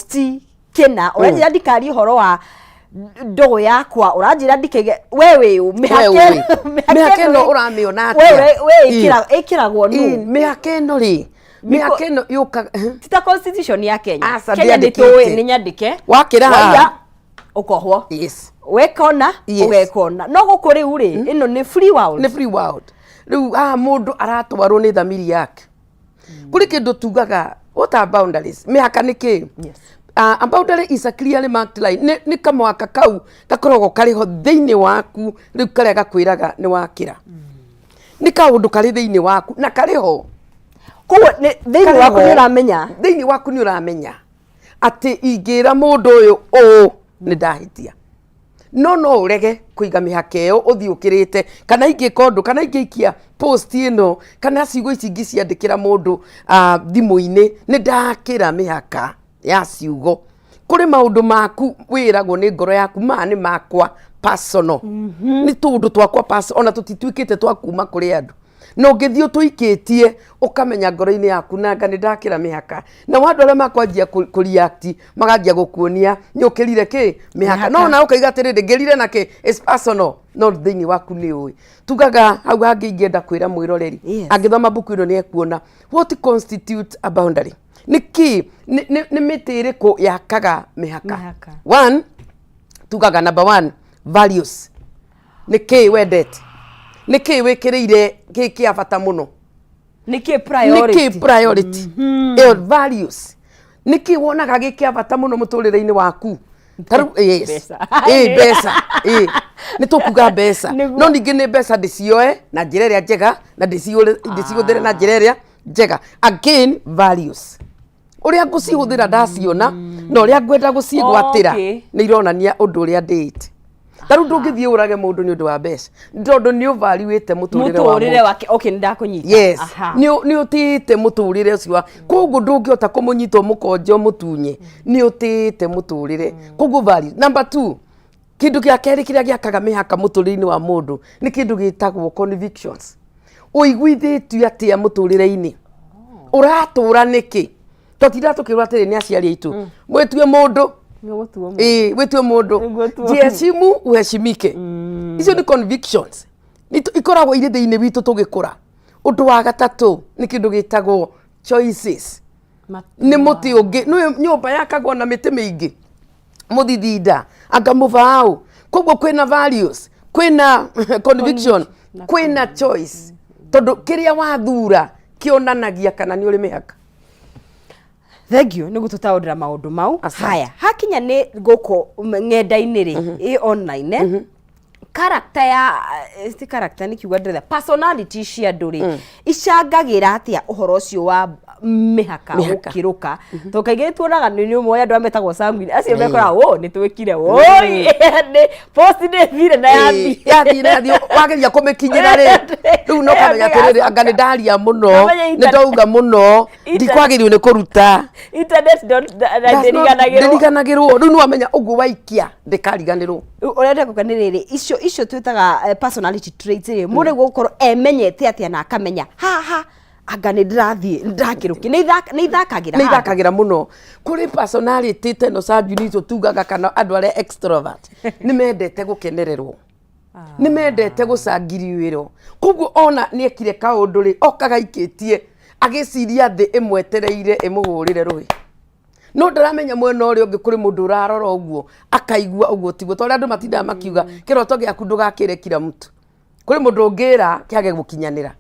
Post kĩna, ũranjĩra ndikarie ũhoro wa ndũgũ yakwa, ũranjĩra ndikaige we wĩ ũ? We ũĩ. Mĩhaka ĩno ũramĩona We atĩa? we ĩkĩragwo nũ? Mĩhaka ĩno rĩ, mĩhaka ĩno yũkaga Ti ta constitution ya Kenya. Aca, Kenya nĩ ndĩandĩkĩte. tũĩ nĩ nyandĩke. Wakĩra haha. Waiya, ũkohwo. Wekona, ũgekona. No gũkũ rĩu rĩ, ĩno nĩ free world. Nĩ free world. Rĩu haha mũndũ aratwarwo nĩ thamiri yake. Kũrĩ kĩndũ tugaga, what are boundaries? Mĩhaka nĩ kĩ? A boundary is a clearly marked line. Nĩ kamwaka kau gakoragwo karĩ ho thĩinĩ waku rĩu, karĩa gakwĩraga nĩ wakĩra. Nĩ kaũndũ karĩ thĩinĩ waku na karĩ ho. Koguo thĩinĩ Karĩ waku ho. nĩ ũramenya. Thĩinĩ waku nĩ ũramenya atĩ ingĩra mũndũ ũyũ ũũ nĩ ndahĩtia. No ũrege kũiga mĩhaka ĩyo, ũthiĩ ũkĩrĩte, kana ingĩka ũndũ, kana ingĩikia post ĩno, kana ciugo ici ingĩciandĩkĩra mũndũ thimũ-inĩ, nĩ ndakĩra mĩhaka ya ciugo. Kũrĩ maũndũ maku wĩragwo nĩ ngoro yaku, maya nĩ makwa personal, nĩ tũũndũ twakwa personal, ona tũtituĩkĩte twa kuma kũrĩ andũ. Na ũngĩthiĩ ũtũikĩtie, ũkamenya ngoro-inĩ yaku nanga nĩ ndakĩra mĩhaka. Nao andũ arĩa makwanjia kũ react, maganjia gũkuonia nĩ ũkĩrire kĩ mĩhaka. No ona ũkaiga atĩrĩrĩ, ngĩrire na kĩ, it's personal, no thĩinĩ waku nĩ ũĩ. Tugaga hau hangĩ ingĩenda kwĩra mwĩroreri, angĩthoma mbuku ĩno nĩ ekuona what constitute a boundary. Nĩ kĩ, nĩ mĩtĩ ĩrĩkũ yakaga mĩhaka? Mĩhaka. One, tugaga number one, values. Nĩ kĩ wendete? Nĩ kĩ wĩkĩrĩire kĩ kĩa bata mũno? Nĩ kĩ Nĩ priority? kĩ priority? Ĩyo values. Nĩ kĩ wonaga gĩ kĩa bata mũno mũtũrĩre-inĩ waku? Ta rĩu, yes. Mbeca. Ĩ, mbeca. Ĩ, nĩ tũkuga mbeca. Nĩguo. No ningĩ nĩ mbeca ndĩcioe na njĩra ĩrĩa njega na ndĩcihũthĩre na njĩra ĩrĩa njega. Again, values. Ũrĩa ngũcihũthĩra ndaciona na ũrĩa ngwenda gũcigwatĩra nĩ ironania ũndũ ũrĩa ndĩĩte. Ta rĩu ndũngĩthiĩ ũrage mũndũ nĩ ũndũ wa mbeca, tondũ nĩ ũvaluĩte mũtũrĩre wa mũtũrĩre mũndũ. Wake. Okay, nĩ ndakũnyita. Yes. Nĩ ũtĩĩte mũtũrĩre ũcio wa, koguo ndũngĩhota kũmũnyita ũmũkonje ũmũtunye, nĩ ũtĩĩte mũtũrĩre. Koguo value. Number two, kĩndũ gĩa kerĩ kĩrĩa gĩakaga mĩhaka mũtũrĩre-inĩ wa mũndũ nĩ kĩndũ gĩtagwo convictions. Ũiguithĩtio atĩa mũtũrĩre-inĩ? Ũratũra nĩkĩ? Twatindaga tũkĩrwo atĩrĩ nĩ aciari aitũ, mwĩtue mũndũ. Nĩũgũtuo mũndũ. Ĩĩ, wĩtue mũndũ. Nĩngũtuo. Jiheshimu uheshimike. Icio nĩ convictions. Ikoragwo irĩ thĩinĩ witũ tũgĩkũra. Ũndũ wa gatatũ nĩ kĩndũ gĩtagwo choices. Nĩ mũtĩ ũngĩ, nĩũĩ nyũmba yakagwo na mĩtĩ mĩingĩ, mũthithinda anga mũbaũ. Koguo kwĩna values, kwĩna conviction, kwĩna choice, tondũ kĩrĩa wathura kĩonanagia kana nĩ ũrĩ mĩhaka. Thank you nĩ gũtũtaũrĩra maũndũ mau. Asante. Haya, hakinya nĩ gũkũ ng'enda-inĩ rĩ, ĩ online, character ya ti character nĩ kiugo ndĩretha, personality cia andũ rĩ, icangagĩra atĩa ũhoro ũcio wa mĩhaka? Mĩhaka. Gũkĩrũka, tondũ kaingĩ tuonaga nĩ ũmwe andũ arĩa metagwo sanguine, acio mekoraga o nĩ twĩkire oi nĩ post nĩ thire na yathi. Yathi na yathi, wageria kũmĩkinyĩra rĩ, rĩu no kamenya atĩrĩrĩ, anga nĩ ndaria mũno, Kamenya nĩ ndauga mũno, ndikwagĩrĩirwo nĩ kũruta. Internet ndĩriganagĩrwo. Ndĩriganagĩrwo. Rĩu nĩ wamenya ũguo waikia ndĩkariganĩrwo. Rĩu ũrenda kuga nĩ rĩrĩ, icio twĩtaga personality traits rĩ, mũndũ gũkorwo emenyete atĩa na akamenya haha anga nĩ ndĩrathiĩ nĩ ndĩrakĩrũkia? Nĩ ithakagĩra Nĩ handũ? Ithakagĩra mũno. Kũrĩ personality ta ĩno sanguine icio tugaga, kana andũ arĩa extrovert, nĩ mendete gũkenererwo, nĩ mendete gũcangiriwĩrwo. Koguo ona nĩ ekire kaũndũ rĩ, okaga aikĩtie agĩciria thĩ ĩmwetereire ĩmũhũrĩre rũhĩ, no ndaramenya mwena ũrĩa ũngĩ kũrĩ mũndũ ũrarora ũguo akaigua ũguo tiguo. Tondũ andũ matindaga makiuga kĩroto gĩaku ndũgakĩre kila mtu, kũrĩ mũndũ ũngĩra kĩage gũkinyanĩra,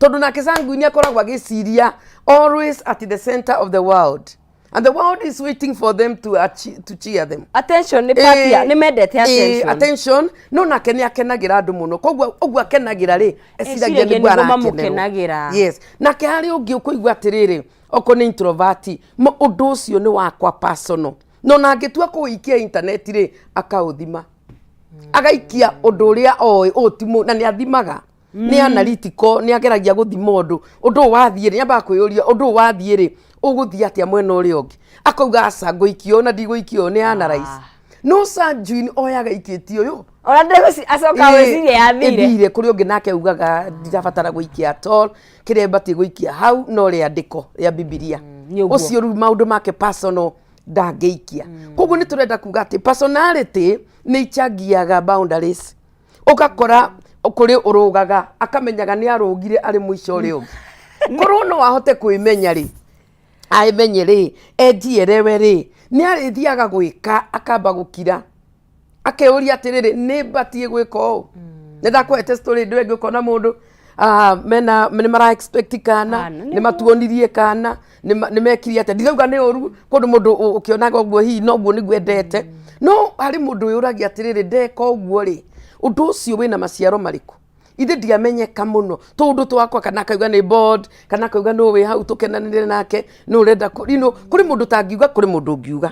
tondũ nake sanguine akoragwo agĩciria always at the center of the world, and the world is waiting for them to, achieve, to cheer them. Attention nĩ part ya nĩ mendete attention. Attention. No nake nĩ akenagĩra andũ mũno, koguo ũguo akenagĩra rĩ, eciragia Eciragia nĩguo nĩguo arakenerwo. mamũkenagĩra. Yes. Nake harĩ ũngĩ ũkũigua atĩrĩrĩ, okorwo nĩ introvert, ũndũ ũcio nĩ wakwa personal, no na angĩtua kũũikia internet rĩ, akaũthima, agaikia ũndũ ũrĩa oĩ ũũ ti na nĩ athimaga, nĩ analytical, nĩ ageragia gũthima ũndũ ũyũ wathiĩ rĩ, nĩ ambaga kwĩyũria ũndũ ũyũ wathiĩ rĩ, ũgũthiĩ atĩa mwena ũrĩa ũngĩ, akauga aca, ngũikia ũũ na ndigũikia ũũ, nĩ analyze. No sanguine oyaga ikĩtie ũyũ Ona ndegũci acoka gwĩciria yathire. Ĩthire. Kũrĩ ũngĩ nake ugaga ndirabatara gũikia at all, kĩrĩa batiĩ gũikia hau no rĩandĩko rĩa Bibilia. Nĩ ũguo. Ũcio rĩu maũndũ make personal. Ndangĩikia. Koguo nĩ tũrenda kuga atĩ personality nĩ ichangiaga boundaries. Ũgakora kũrĩ ũrũgaga, akamenyaga nĩ arũgire arĩ mũico ũrĩa ũngĩ. Korwo no ahote kwĩmenya rĩ, amenye rĩ, enjielewe rĩ, nĩ arĩthiaga gwĩka akamba gũkira, akeyũria atĩrĩrĩ, nĩ mbatiĩ gwĩka ũũ? Nĩ ndakũhete story ndĩ ĩngĩ, ũkona mũndũ mena nĩ mara expect kana. Kana, nĩ matuonirie kana nĩ mekire atĩa. Ndirauga nĩ ũru kũndũ mũndũ ũkĩonaga ũguo hihi noguo nĩguo endete, no harĩ mũndũ wĩyũragia atĩrĩrĩ, ndeka ũguo rĩ, ũndũ ũcio wĩna maciaro marĩkũ? Ithe ndiamenyeka mũno tũndũ twakwa, kana akauga nĩ bored, kana akauga nũ wĩ hau tũkenanĩre nake, nũ ũrenda kũrĩ mũndũ ũtangiuga, kũrĩ mũndũ ũngiuga.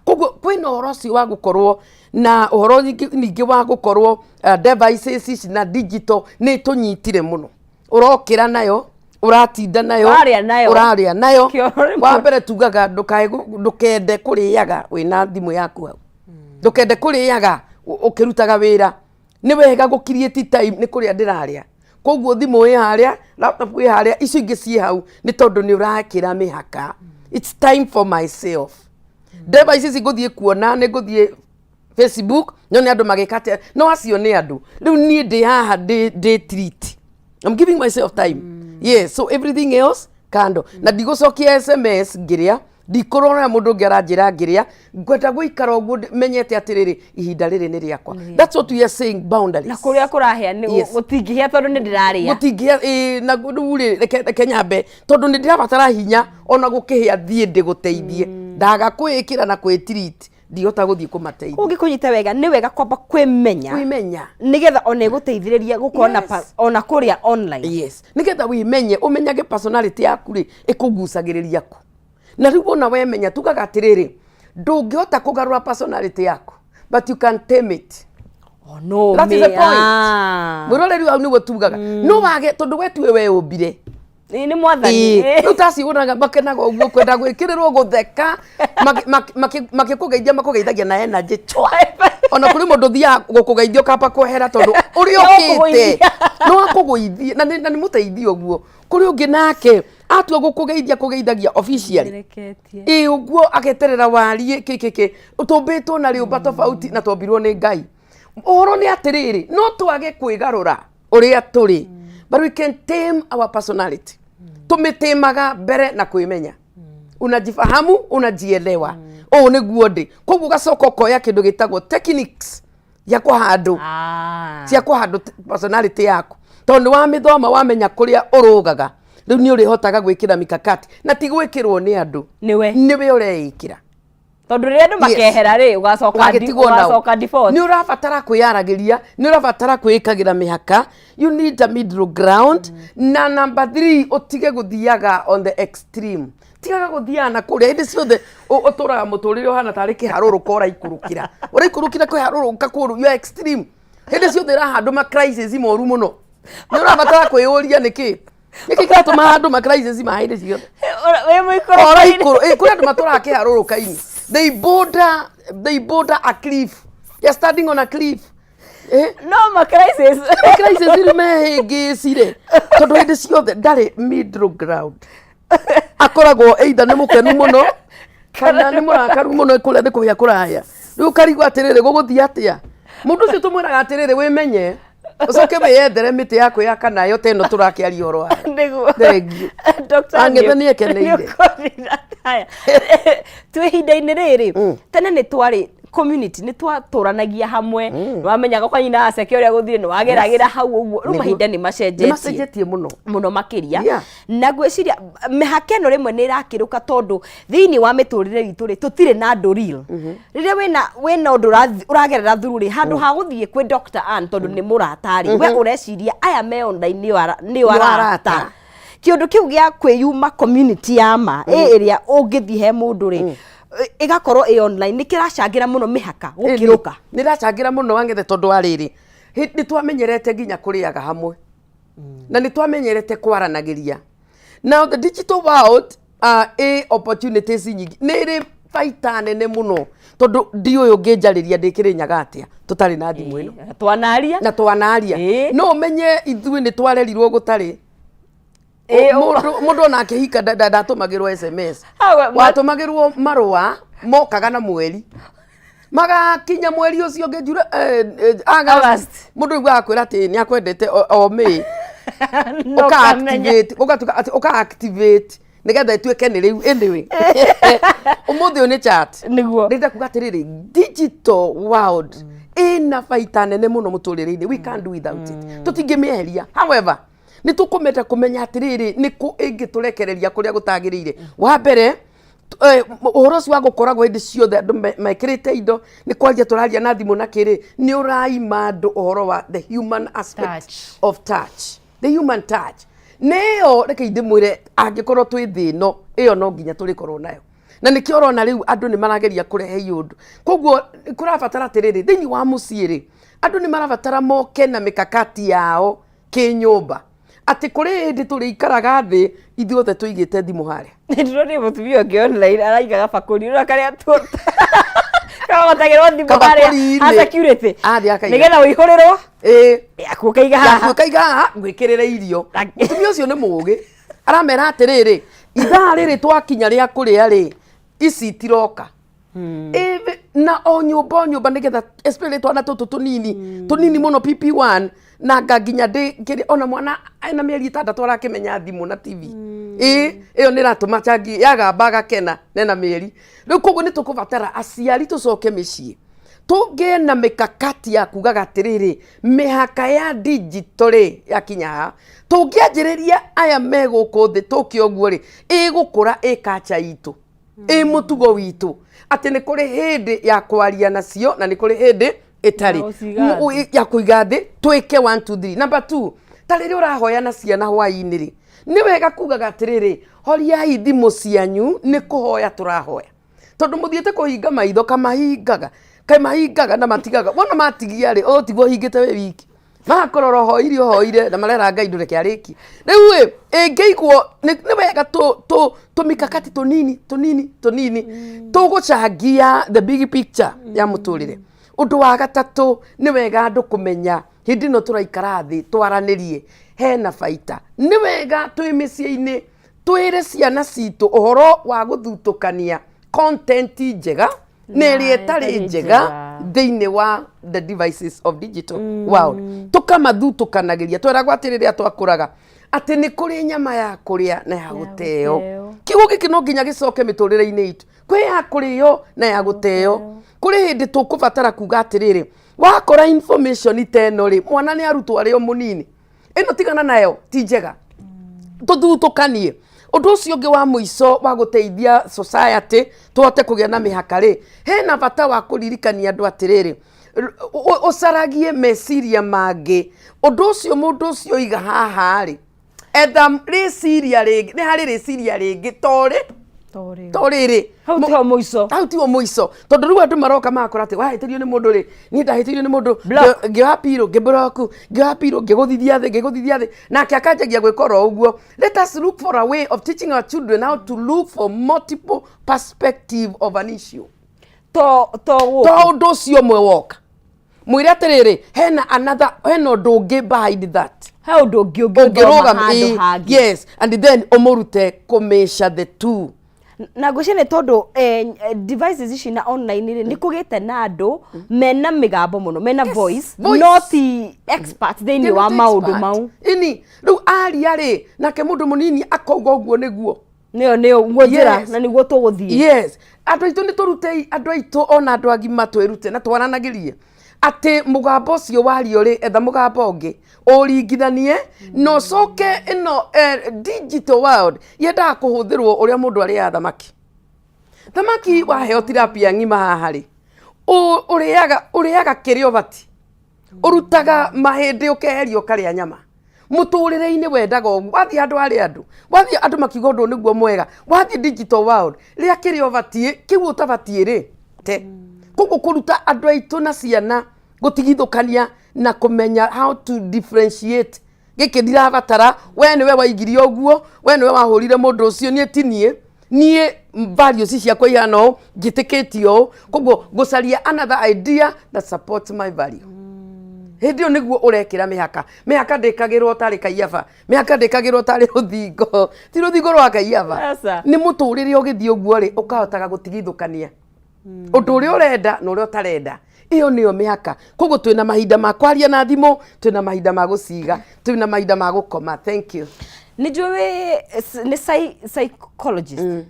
Koguo kwĩna ũhoro ũcio wa gũkorwo na ũhoro ningĩ wa gũkorwo devices ici na digital nĩ tũnyitire mũno. Ũrokĩra nayo, ũratinda nayo, Ũrarĩa nayo. Ũrarĩa nayo. Kĩoro rĩmwe. Wa mbere tugaga ndũkende kũrĩaga wĩna thimũ yaku hau, ndũkende kũrĩaga ũkĩrutaga wĩra. Nĩ wega gũ create time nĩ kũrĩa ndĩrarĩa, koguo thimũ ĩ harĩa, laptop ĩ harĩa, icio ingĩ ciĩ hau, nĩ tondũ nĩ ũrakĩra mĩhaka. It's time for myself. Devices ici ngũthiĩ kuona, nĩ ngũthiĩ Facebook nyone andũ magĩka atĩa, no acio nĩ andũ. Rĩu niĩ ndĩ haha ndĩ treat. I'm giving myself time. Yes, so everything else kando, na ndigũcokia SMS ngĩrĩa, ndikũrora mũndũ ũngĩ aranjĩra ngĩrĩa. Ngwenda gũikara ũguo menyete atĩrĩrĩ, ihinda rĩrĩ nĩ rĩakwa. That's what we are saying, boundaries. Na kũrĩa kũrahĩa nĩ gũtingĩhĩa tondũ nĩ ndĩrarĩa. Gũtingĩhĩa ĩĩ, na rĩu rĩ, reke nyambe, tondũ nĩ ndĩrabatara hinya ona gũkĩhĩa thiĩ ndĩgũteithie. Ndaga kwĩĩkĩra na kwĩtreat, ndihota gũthiĩ kũmateithia. Ũngĩkũnyita wega, nĩ wega kwamba kwĩmenya. Kwĩmenya. Nĩgetha ona ĩgũteithĩrĩrie gũkorwo na ona kũrĩa online. Yes, nĩgetha wĩmenye, ũmenyage personality yaku rĩ, ĩkũgucagĩrĩria kũ. Na rĩu wona wemenya, tugaga atĩrĩrĩ, ndũngĩhota kũgarũra personality yaku, but you can tame it. Oh, no. That is the point. Mwĩroreri, hau nĩguo tugaga no wage, tondũ we tiwe weyũmbire. Ĩ, nĩ Mwathani. Rĩu taciũnaga makenaga ũguo kwenda gwĩkĩrĩrwo gũtheka, makĩkũgeithia makũgeithagia na energy chwa. Ona kũrĩ mũndũ ũthiaga gũkũgeithia ũkamba kwehera tondũ ũrĩa No ũkĩte kũgũithia. No akũgũithie na nĩ mũteithio ũguo. Kũrĩ ũngĩ nake atua gũkũgeithia kũgeithagia officially. Reketie. Ĩ, ũguo ageterera warie kĩ tũmbĩtwo na rĩũmba tofauti na twombirwo nĩ Ngai. Ũhoro nĩ atĩrĩrĩ, no twage kwĩgarũra ũrĩa tũrĩ, but we can tame our personality. Tũmĩtĩmaga mbere na kwĩmenya. Unajifahamu, unajielewa, ũũ nĩguo ndĩ. Koguo ũgacoka ũkoya kĩndũ gĩtagwo techniques ya kũhandũ cia kũhandũ personality yaku, tondũ nĩ wamĩthoma, wamenya kũrĩa ũrũgaga. Rĩu nĩ ũrĩhotaga gwĩkĩra mikakati, na ti gwĩkĩrwo nĩ andũ. Nĩwe. Nĩwe ũreĩkĩra. Tondũ rĩrĩa andũ makehera rĩ, ũgacoka Ũgagĩtigwo nao. Ũgacoka default. Nĩ ũrabatara kwĩyaragĩria, nĩ ũrabatara kwĩĩkagĩra mĩhaka. You need a middle ground. Na number three, ũtige gũthiaga on the extreme. Tigaga gũthiaga na kũrĩa hĩndĩ ciothe ũtũraga mũtũrĩre ũhana tarĩ kĩharũrũka ũraikũrũkĩra, ũraikũrũkĩra kĩharũrũka kũru. You are extreme hĩndĩ ciothe, ĩrahandũ ma crisis moru mũno. Nĩ ũrabatara kwĩyũria nĩkĩ nĩkĩ kĩratũma handũ ma crisis ma hĩndĩ ciothe. Wĩ mũikũrũka-inĩ. Ũraikũrũ kũrĩ andũ matũraga kĩharũrũka-inĩ. They border a cliff. They are standing on a cliff. No ma crisis. Crisis rĩu mehĩngĩcire tondũ hĩndĩ ciothe ndarĩ middle ground. Akoragwo either nĩ mũkenu mũno kana nĩ mũrakaru mũno, kũrĩa nĩ kũhĩa kũraya. Rĩu ũkarigwo atĩrĩrĩ, gũgũthiĩ atĩa? Mũndũ ũcio tũmwĩraga atĩrĩrĩ, wĩmenye, ũcoke wĩyethere mĩtĩ ya kwĩyaka nayo ta ĩno tũrakĩaria ũhoro wayo. Nĩguo. Thank you. Dr. Ang'ethe nĩ ekeneire. Nĩũkũrira. Haya. Twĩ ihinda-inĩ rĩrĩ, tene nĩ twarĩ community, nĩ twatũranagia hamwe, nĩ wamenyaga kwa nyina aceke ũrĩa gũthiĩ, nĩ wageragĩra hau ũguo. Rĩu mahinda nĩ Nĩ macenjetie. Macenjetie mũno. Mũno makĩria. Na ngwĩciria mĩhaka ĩno rĩmwe nĩ ĩrakĩrũka, tondũ thĩinĩ wa mĩtũrĩre itũ rĩ, tũtirĩ na andũ real. Rĩrĩa wĩna ũndũ ũragerera through rĩ, handũ ha gũthiĩ kwĩ Dr. Ann tondũ nĩ mũrata rĩ, we ũreciria aya me online nĩo Nĩo arata. arata. Kĩũndũ kĩu gĩa kwĩyuma community ya ma ĩ ĩrĩa ũngĩthiĩ he mũndũ rĩ, ĩgakorwo ĩ online, nĩ kĩracangĩra mũno mĩhaka gũkĩrũka. Nĩ racangĩra mũno, Wang'ethe, tondũ wa rĩrĩ, nĩ twamenyerete nginya kũrĩaga hamwe na nĩ twamenyerete kwaranagĩria. Now the digital world ĩ opportunities nyingĩ, nĩ ĩrĩ baita nene mũno, tondũ ndi ũyũ ngĩnjarĩria ndĩkĩrĩ nyaga atĩa tũtarĩ na thimũ ĩno? Twanaria. Na twanaria. No ũmenye ithuĩ nĩ twarerirwo gũtarĩ. Mũndũ ona akĩhika ndatũmagĩrwo SMS. Watũmagĩrwo marũa mokaga na mweri, magakinya mweri ũcio ũngĩ August. August. Mũndũ aiguaga kwĩra atĩ nĩ akwendete o May. No ũka ũkamenya. activate, ũgatuĩka atĩ ũka activate nĩgetha ĩtuĩke nĩ rĩu. Anyway, ũmũthĩ ũyũ nĩ chat. Ndĩrenda kuga atĩrĩrĩ, digital world ĩna baita nene mũno mũtũrĩre-inĩ. We can't do without it, tũtingĩmĩeheria. However, nĩ tũkũmenda kũmenya atĩrĩrĩ, nĩ kũ ĩngĩtũrekereria kũrĩa gũtagĩrĩire. Wa mbere, ũhoro ũcio wa gũkoragwo hĩndĩ ciothe andũ mekĩrĩte indo nĩ kwaria tũraria na thimũ na kĩrĩ, nĩ ũraima andũ ũhoro wa the human aspect Touch. of touch, the human touch. Nĩ ĩyo, reke ndĩmwĩre, angĩkorwo twĩ thĩ ĩno, ĩyo no nginya tũrĩkorwo nayo, na nĩkĩo ũrona rĩu andũ nĩ marageria kũrehe iũndũ. Koguo kũrabatara atĩrĩrĩ, thĩinĩ wa mũciĩ rĩ, andũ nĩ marabatara moke na mĩkakati yao kĩnyũmba, atĩ kũrĩ hĩndĩ tũrĩikaraga thĩ ithuothe tũigĩte thimũ harĩa. Ndĩronire mũtumia ũngĩ online araiga gabakũri ũrĩa karĩa karogotagĩrwo thimũ harĩa Kabakũri-inĩ. ha security. Athiĩ akaiga. Nĩgetha ũihũrĩrwo yaku ũkaiga haha. Yaku ũkaiga haha ngwĩkĩrĩre irio. Mũtumia ũcio nĩ mũũgĩ, aramera atĩrĩrĩ, ithaa rĩrĩ twakinya rĩa kũrĩa rĩ, ici itiroka. Na o nyũmba o nyũmba, nĩgetha especially twana tũtũ tũnini tũnini mũno, PP1, na nga nginya ndĩ kĩrĩ ona mwana ena mĩeri 6 arakĩmenya thimũ na TV. Ĩ ĩyo nĩ ĩratũma changi yagamba agakena nena mĩeri rĩu. Koguo nĩ tũkũbatara aciari tũcoke mĩciĩ, tũgĩe na mĩkakati ya kugaga atĩrĩrĩ, mĩhaka ya digital rĩ yakinya haha, tũngĩanjĩrĩria aya me gũkũ thĩ tũke ũguo rĩ, ĩgũkũra ĩ kacha itũ, ĩ mũtugo witũ, atĩ nĩ kũrĩ hĩndĩ ya kwaria nacio na nĩ kũrĩ hĩndĩ ĩtarĩ. Ya gũciga thĩ. Ya kũiga thĩ twĩke 1 2 3. Number 2, ta rĩrĩa ũrahoya na ciana hwaĩ-inĩ rĩ, nĩ wega kugaga atĩrĩrĩ, horiai thimũ cianyu, nĩ kũhoya tũrahoya, tondũ mũthiĩte kũhinga maitho, kamahingaga kamahingaga na matigaga wona matigia rĩ, ũtigwo hingĩte wĩ wiki, magakũrora ũhoire ũhoire na marera Ngai ndũreke arĩkie. Rĩu ĩ ĩngĩigwo nĩ wega tũmikakati tũnini tũnini tũnini tũgũcangia the big picture ya mũtũrĩre. Ũndũ wa gatatũ, nĩ wega andũ kũmenya hĩndĩ ĩno tũraikara thĩ twaranĩrie hena baita. Nĩ wega twĩ mĩciĩ-inĩ twĩre ciana citũ ũhoro wa gũthutũkania content njega na ĩrĩa ĩtarĩ ĩtarĩ njega njega. Thĩinĩ wa the devices of digital world tũkamathutũkanagĩria. Tweragwo atĩ rĩrĩa twakũraga atĩ nĩ kũrĩ nyama ya kũrĩa na ya gũteo. Gũteo. Kiugo gĩkĩ no nginya gĩcoke mĩtũrĩre-inĩ itũ, kwĩ ya kũrĩo na ya gũteo. Kũrĩ hĩndĩ tũkũbatara kuga atĩrĩrĩ, wakora information ta ĩno rĩ, mwana nĩ arutwo arĩ o mũnini, ĩno tigana nayo, ti njega, tũthutũkanie. Ũndũ ũcio ũngĩ wa mũico wa gũteithia society tũhote kũgĩa na mĩhaka rĩ, hena bata wa kũririkania andũ atĩrĩrĩ, ũcaragie meciria mangĩ. Ũndũ ũcio mũndũ ũcio oiga haha rĩ, etha rĩciria rĩngĩ, nĩ harĩ rĩciria rĩngĩ torĩ to rĩrĩ. Hau tiho mũico. Hau tiho mũico, tondũ rĩu andũ maroka magakora atĩ wahĩtĩrio nĩ mũndũ rĩ, niĩ ndahĩtĩirio nĩ mũndũ. Block. Ngĩoya pirũ, ngĩblock, ngĩoya pirũ, ngĩgũthithia thĩ, ngĩgũthithia thĩ, nake akanjagia gwĩka oro ũguo. Let us look for a way of teaching our children how to look for multiple perspective of an issue. To To gũkũ. Ũndũ ũcio ũmwe woka mwĩre atĩrĩrĩ, hena another, hena ũndũ ũngĩ behind that. He ũndũ ũngĩ ũngĩthoma ũngĩrũgama handũ hangĩ. Yes, and then ũmũrute kũmĩca the two. Na ngwĩciria nĩ tondũ devices ici na online rĩ, nĩ kũgĩte na andũ mena mĩgambo mũno, mena voice, voice. no ti expert thĩinĩ wa maũndũ mau. Ini rĩu aria rĩ, nake mũndũ mũnini akauga ũguo nĩguo. Nĩyo guo njĩra na nĩguo tũgũthiĩ. Yes, andũ aitũ, nĩ tũrutei andũ aitũ, ona andũ agima twĩrute na twaranagĩrie atĩ mũgambo ũcio wario rĩ, etha mũgambo ũngĩ ũringithanie na ũcoke ĩno. Digital world yendaga kũhũthĩrwo ũrĩa mũndũ arĩaga thamaki. Thamaki waheo tilapia ng'ima haha rĩ, ũrĩaga kĩrĩa ũbati, ũrutaga mahĩndĩ, ũkeheria, ũkarĩa nyama. Mũtũrĩre-inĩ wendaga ũguo, wathiĩ handũ harĩa andũ, wathiĩ andũ makiuga ũndũ ũyũ nĩguo mwega, wathiĩ digital world, rĩa kĩrĩa ũbatiĩ, kĩu ũtabatiĩ rĩ te. Koguo kũruta andũ aitũ na ciana gũtigithũkania na kũmenya how to differentiate, gĩkĩ ndirabatara, we nĩwe waigirie ũguo, we nĩwe wahũrire mũndũ ũcio, niĩ ti niĩ, niĩ values ciakwa ihana ũũ, njĩtĩkĩtie ũũ. Koguo ngũcaria another idea that supports my value. Hĩndĩ ĩyo nĩguo ũrekĩra mĩhaka. Mĩhaka ndĩkagĩrwo tarĩ Kaiaba, mĩhaka ndĩkagĩrwo tarĩ rũthingo, ti rũthingo rwa Kaiaba. Aca. Nĩ mũtũrĩre ũgĩthiĩ ũguo rĩ, ũkahotaga gũtigithũkania ũndũ ũrĩa ũrenda na ũrĩa ũtarenda. Ĩyo nĩyo mĩhaka. Koguo twĩna mahinda ma kwaria na thimũ, twĩna mahinda ma gũciga, twĩna mahinda ma gũkoma. Thank you. Nĩ njũĩ nĩ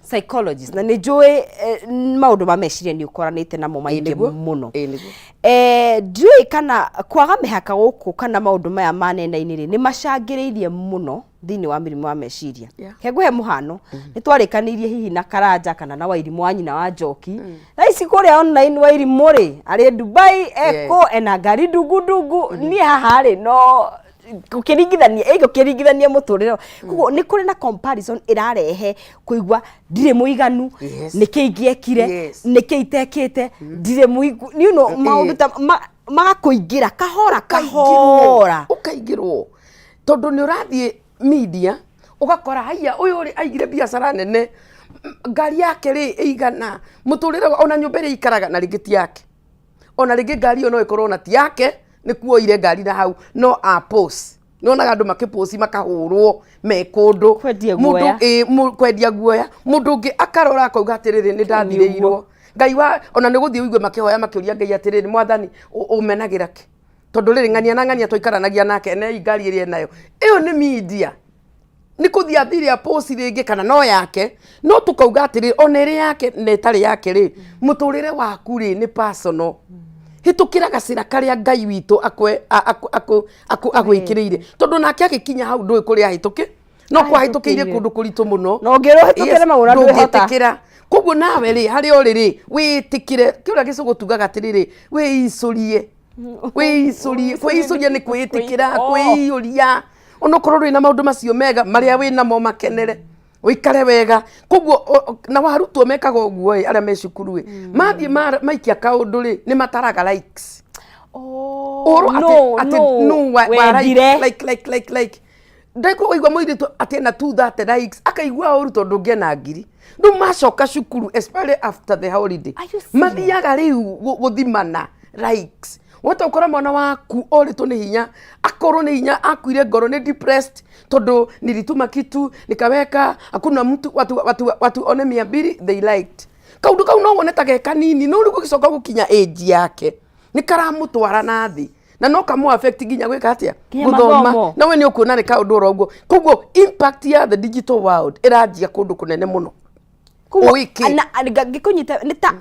psychologist na nĩ njũĩ maũndũ ma meciria nĩ ũkoranĩte namo maingĩ Nĩguo. mũno. Ĩĩ nĩguo. Ndiũĩ kana kwaga mĩhaka gũkũ kana maũndũ maya ma nenda-inĩ rĩ, nĩ macangĩrĩirie mũno thĩinĩ wa mĩrimũ wa meciria. He ngũhe mũhano, nĩ twarĩkanĩirie hihi na Karanja kana na Wairimũ wa nyina wa Njoki. Thaa ici kũrĩa online Wairimũ rĩ, arĩ Dubai, eko, ena ngari ndungu ndungu, niĩ haha rĩ, no ũkĩringithania ĩ ũkĩringithania mũtũrĩre. Koguo nĩ kũrĩ na comparison ĩrarehe kũigua ndirĩ mũiganu, nĩkĩ ingĩekire, nĩkĩ itekĩte, ndirĩ mũigu, maũndũ ta magakũingĩra kahora kahora. Ũkaingĩrwo tondũ nĩ ũrathiĩ media ũgakora haiya ũyũ rĩ aigire biacara nene, ngari yake rĩ ĩigana, mũtũrĩre ona nyũmba ĩrĩa aikaraga na rĩngĩ ti yake, ona rĩngĩ ngari ĩyo no ĩkorwo ona ti yake, nĩ kuoire ngari na hau no a post. Nĩ wonaga andũ makĩpost makahũrwo me kũndũ. Kwendia guoya. Kwendia guoya. Mũndũ ũngĩ akarora akauga atĩrĩrĩ, nĩ ndathirĩirwo. Ngai wa, ona nĩ gũthiĩ ũigue makĩhoya makĩũria Ngai atĩrĩrĩ, Mwathani ũmenagĩra kĩ? Tondũ rĩrĩ ng'ania na ng'ania tũikaranagia nake na ngari ĩrĩa enayo. Ĩyo nĩ media. Nĩ kũthiĩ athire a post rĩngĩ kana no yake, no tũkauga atĩrĩrĩ, ona ĩrĩ yake na ĩtarĩ yake rĩ, mũtũrĩre waku rĩ nĩ personal. Hĩtũkĩra gacĩra karĩa Ngai witũ agwĩkĩrĩire. Tondũ nake agĩkinya hau ndũĩ kũrĩa ahĩtũkĩ, no kwahĩtũkĩire kũndũ kũritũ mũno. Na ũngĩrwo ũhĩtũkĩre maũndũ ndwĩhota. Ndũngĩtĩkĩra. Koguo nawe rĩ, harĩa ũrĩ rĩ, wĩtĩkĩre. Kĩũria gĩcũgũ tugaga atĩrĩrĩ, wĩicũrie. Kwĩicũria, kwĩicũria nĩ kwĩĩtĩkĩra, kwĩiyũria. Onokorwo ndũrĩ na maũndũ macio mega, marĩa wĩ namo makenere, ũikare wega. Koguo na arutwo mekaga ũguo ĩ, arĩa me cukuru ĩ, mathiĩ maikia kaũndũ rĩ, nĩ mataraga likes. Ũhoro atĩ nũ wa wendire. Like, like, like, like. Ndekũigua mũirĩtu atĩ ena 230 likes, akaigua ũru tondũ ũngĩ ena 1000. Rĩu macoka cukuru, especially after the holiday, Are you serious? mathiaga rĩu gũthimana likes. Wahota gũkora mwana waku orĩtwo nĩ hinya, akorwo nĩ hinya, akuire ngoro, nĩ depressed tondũ nilituma kitu nikaweka, hakuna mtu, watu one 200 they liked. Kaũndũ kau no wone ta ge kanini, no rĩu gũgĩcoka gũkinya age yake nĩ karamũtwara na thĩ na no kamũ affect nginya gwĩka atĩa, Nginya gũthoma. mathomo. Na we nĩ ũkuona nĩ kaũndũ oro ũguo. Koguo impact ya the digital world ĩranjia kũndũ kũnene mũno. Koguo, Ũĩkĩ. ngĩkũnyita nĩ ta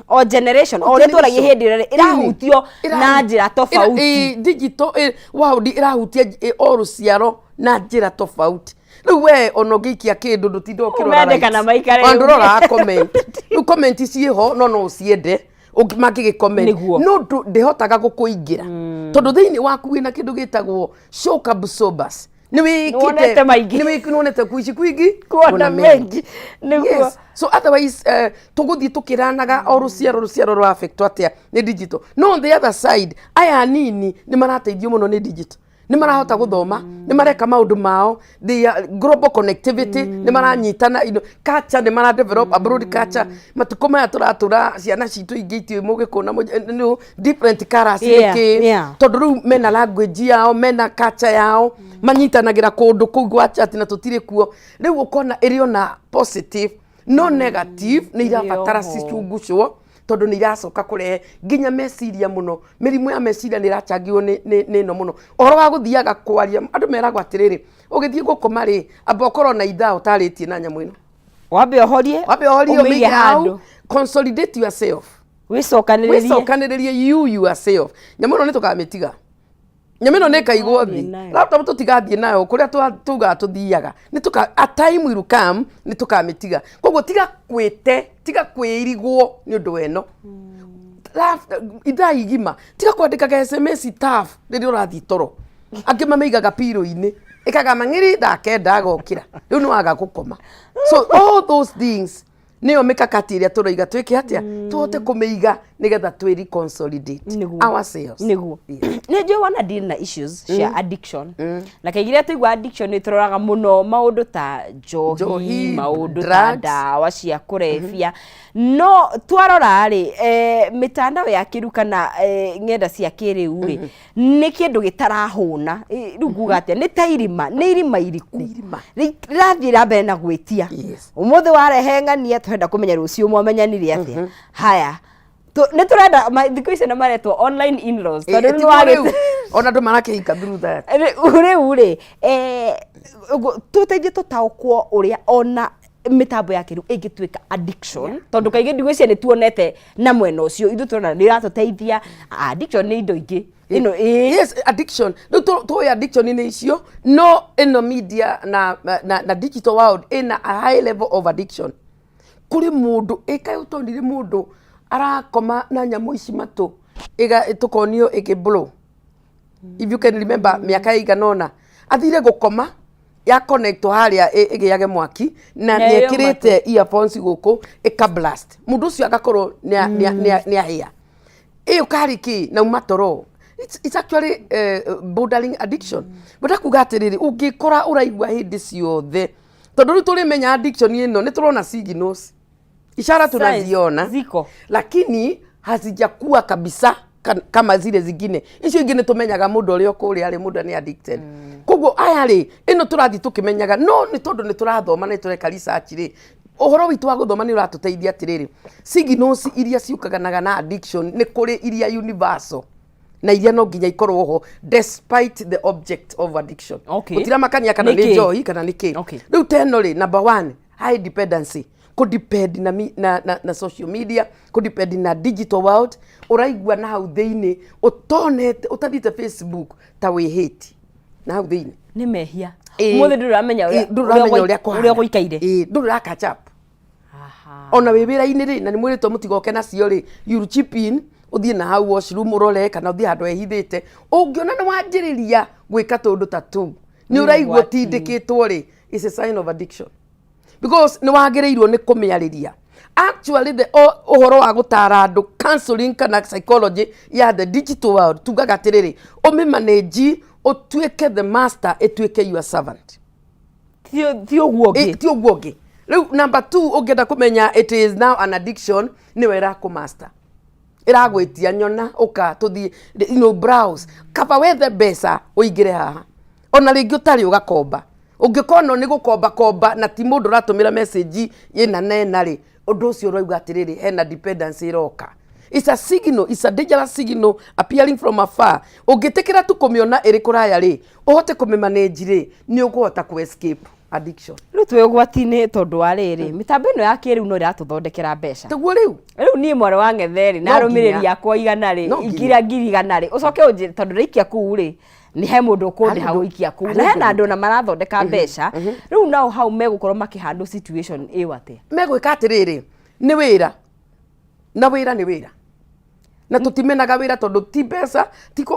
o generation, o ũrĩa twaragia hĩndĩ ĩrĩa rĩ, ĩrahutio na njĩra tofauti. Digital world ĩrahutia o rũciaro na njĩra tofauti. Rĩu we ona ũngĩikia kĩndũ ndũtinda ũkĩrora Mende kana likes. maikare Ona ũguo. ndũroraga comment. Rĩu comment ciĩho no no ũciende mangĩgĩ comment. Nĩguo. No ndĩhotaga gũkũingĩra. Tondũ thĩinĩ waku wĩna kĩndũ gĩtagwo shock absorbers. Nĩ wĩkĩte Nĩwonete maingĩ. Nĩ wĩkĩte, nĩwonete kuici kwingi, Kuona kuona mengi. Nĩguo. Yes. So otherwise, tũgũthiĩ tũkĩranaga o rũciaro rũciaro rwa affect atĩa nĩ digital. No on the other side, aya anini nĩ marateithio mũno nĩ digital. Nĩ marahota gũthoma, nĩ mareka maũndũ mao, the global connectivity, nĩ maranyitana, culture nĩ mara develop abroad culture. Matukũ maya tũratũra ciana citũ ingĩ itiũĩ mũgĩkũyũ na different colors nĩkĩ? Tondũ rĩu mena language yao, mena culture yao, manyitanagĩra kũndũ kũu gwa chat na tũtirĩ kuo. Rĩu ũkona ĩrĩ ona positive, no negative nĩ irabatara Ĩrĩ oho. cicungucwo tondũ nĩ iracoka kũrehe nginya meciria mũno. Mĩrimũ ya meciria nĩ ĩrachangirwo nĩ ĩno mũno. Ũhoro wa gũthiaga kwaria, andũ meragwo atĩrĩrĩ, ũgĩthiĩ gũkoma rĩ, amba ũkorwo na ithaa ũtarĩtie na nyamũ ĩno. Wambe ũhorie, Wambe ũhorie, ũmĩige ũmĩige hau, handũ. Consolidate yourself. Wĩcokanĩrĩrie. Wĩcokanĩrĩrie you yourself. Nyamũ ĩno nĩ tũkamĩtiga. Nyamũ ĩno nĩ ĩkaigwo thĩ. Nayo. Laptop tũtigathiĩ nayo kũrĩa tugaga tũthiaga. Nĩ tũka, a time will come nĩ tũkamĩtiga. Koguo tiga kwĩte, tiga kwĩirigwo nĩ ũndũ wa ĩno. Ithaa igima, tiga kwandĩkaga SMS tough rĩrĩa ũrathiĩ toro. Angĩ mamĩigaga pillow-inĩ. Ĩkaga mang'iri thaa kenda agokĩra. Rĩu nĩ waga gũkoma. So all those things Nĩyo mĩkakati ĩrĩa tũroiga twĩke atĩa, tũhote kũmĩiga nĩgetha twĩ reconsolidate ourselves. Yes. Nĩ njũĩ wana deal na issues cia addiction, na kaingĩ rĩrĩa tũigua addiction nĩ tũroraga mũno maũndũ ta njohi, Njohi, maũndũ ta drugs. Ndawa cia kũrebia. No twarora rĩ, mĩtandao ya kĩrĩu kana ng'enda cia kĩrĩu rĩ, nĩ kĩndũ gĩtarahũna. Rĩu nguga atĩa, nĩ ta irima, nĩ irima iriku. Nĩ irima. Rĩrathiĩ na mbere na gwĩtia. Ũmũthĩ warehe ng'ania, tũrenda kũmenya rũciũ mwamenyanire atĩa. Haya, nĩ tũrenda thikũ ici na maretwo online in-laws, tondũ rĩu Tiguo rĩu ona andũ marakĩhika through that. Rĩu rĩ, tũteithie tũtaũkwo ũrĩa ona mĩtambo ya kĩrĩu ĩngĩtuĩka addiction, tondũ kaingĩ ndigwĩciria nĩ tuonete na mwena ũcio. Ithuĩ tũrona nĩ ĩratũteithia. Addiction nĩ indo ingĩ ĩno ĩ Yes, addiction rĩu tũĩ addiction nĩ icio, no ĩno media na digital world ĩna a high level of addiction. Kũrĩ mũndũ ĩkaĩ ũtonire mũndũ arakoma na nyamũ ici matũ tũkonio ĩkĩ blow, if you can remember, mĩaka ĩigana ũna athire gũkoma ya connect harĩa ĩgĩage mwaki na Na ĩyo. Nĩekĩrĩte earphones gũkũ, ĩka blast, mũndũ ũcio agakorwo nĩ ahĩa ĩyo karĩ kĩ na uma toro. It's actually bordering addiction. Ngwenda kuga atĩrĩrĩ, ũngĩkora ũraigua hĩndĩ ciothe, tondũ rĩu tũrĩmenya addiction ĩno nĩ tũrona signals, ishara tunaziona. Ziko. Lakini hazijakuwa kabisa kama zile zingine. Icio ingĩ nĩ tũmenyaga mũndũ ũrĩa ũkũrĩa rĩ, mũndũ nĩ addicted. Koguo aya rĩ, ĩno tũrathiĩ tũkĩmenyaga, no nĩ tondũ nĩ tũrathoma na nĩ tũreka research rĩ, ũhoro witũ wa gũthoma nĩ ũratũteithia atĩrĩrĩ, signals iria ciũkaganaga na addiction, nĩ kũrĩ iria universal na iria no nginya ikorwo ho despite the object of addiction. Gũtiramakania kana Nĩ nĩ kĩ? Njohi kana nĩ kĩ. Rĩu ta ĩno rĩ, number one, high dependency, kũdepend na social media, kũdepend na digital world. Ũraigua na hau thĩinĩ ũtonete ũtathiĩte Facebook ta wĩhĩti na hau thĩinĩ. Nĩ mehia. Ũmũthĩ ndũramenya ndũramenya ũrĩa kũhana. Ũrĩa gũikaire. Ndũrĩ ũra catch up. Ona wĩ wĩra-inĩ rĩ, na nĩ mwĩrĩtwo mũtigoke nacio rĩ, you chip in, ũthiĩ na hau washroom ũrore kana ũthiĩ handũ hehithĩte. Ũngĩona nĩ wanjĩrĩria gwĩka tũndũ ta tũu, nĩ ũraigua ũgwati. Ũtindĩkĩtwo rĩ, is a sign of addiction, because nĩ wagĩrĩirwo nĩ kũmĩarĩria. Actually, the ũhoro wa gũtara andũ, counseling kana psychology ya the digital world, tugaga atĩrĩrĩ, ũmĩmanage, ũtuĩke the master, ĩtuĩke your servant. Ti ũguo ũngĩ. Ti ũguo ũngĩ. Rĩu number two, ũngĩenda kũmenya it is now an addiction, nĩwe ĩrakũmaster, ĩragwĩtia nyona ũka tũthiĩ, browse, kaba wethe mbeca ũingĩre haha, ona rĩngĩ ũtarĩ ũgakomba. Ũngĩkona nĩ gũkomba komba na ti mũndũ ũratũmĩra message ĩna na ĩna rĩ, ũndũ ũcio ũrauga atĩrĩrĩ, hena dependency ĩroka. It's a signal, it's a dangerous signal appearing from afar. Ũngĩtĩkĩra tu kũmĩona ĩrĩ kũraya rĩ, ũhote kũmĩmanage rĩ, nĩ ũkũhota kũ escape addiction. Rĩu twĩ ũgwati-inĩ tondũ wa rĩrĩ, mĩtambo ĩno ya kĩrĩu no ĩratũthondekera mbeca. Tiguo rĩu. Rĩu niĩ mwarĩ wa ng'ethe rĩ, na No arũmĩrĩri nginya. akwa 100 rĩ, No nginya. ikiria 100,000 rĩ, ũcoke ũnjĩre tondũ ndaikia kũu rĩ, nĩ he mũndũ ũkũndĩha Harĩ mũndũ- gũikia kũu harĩ na hena mũndũ. andũ na marathondeka mbeca. Rĩu nao hau megũkorwo makĩhandle situation ĩyo atĩa? Megwĩka atĩrĩrĩ, nĩ wĩra na wĩra nĩ wĩra na tũtimenaga wĩra, tondũ ti mbeca,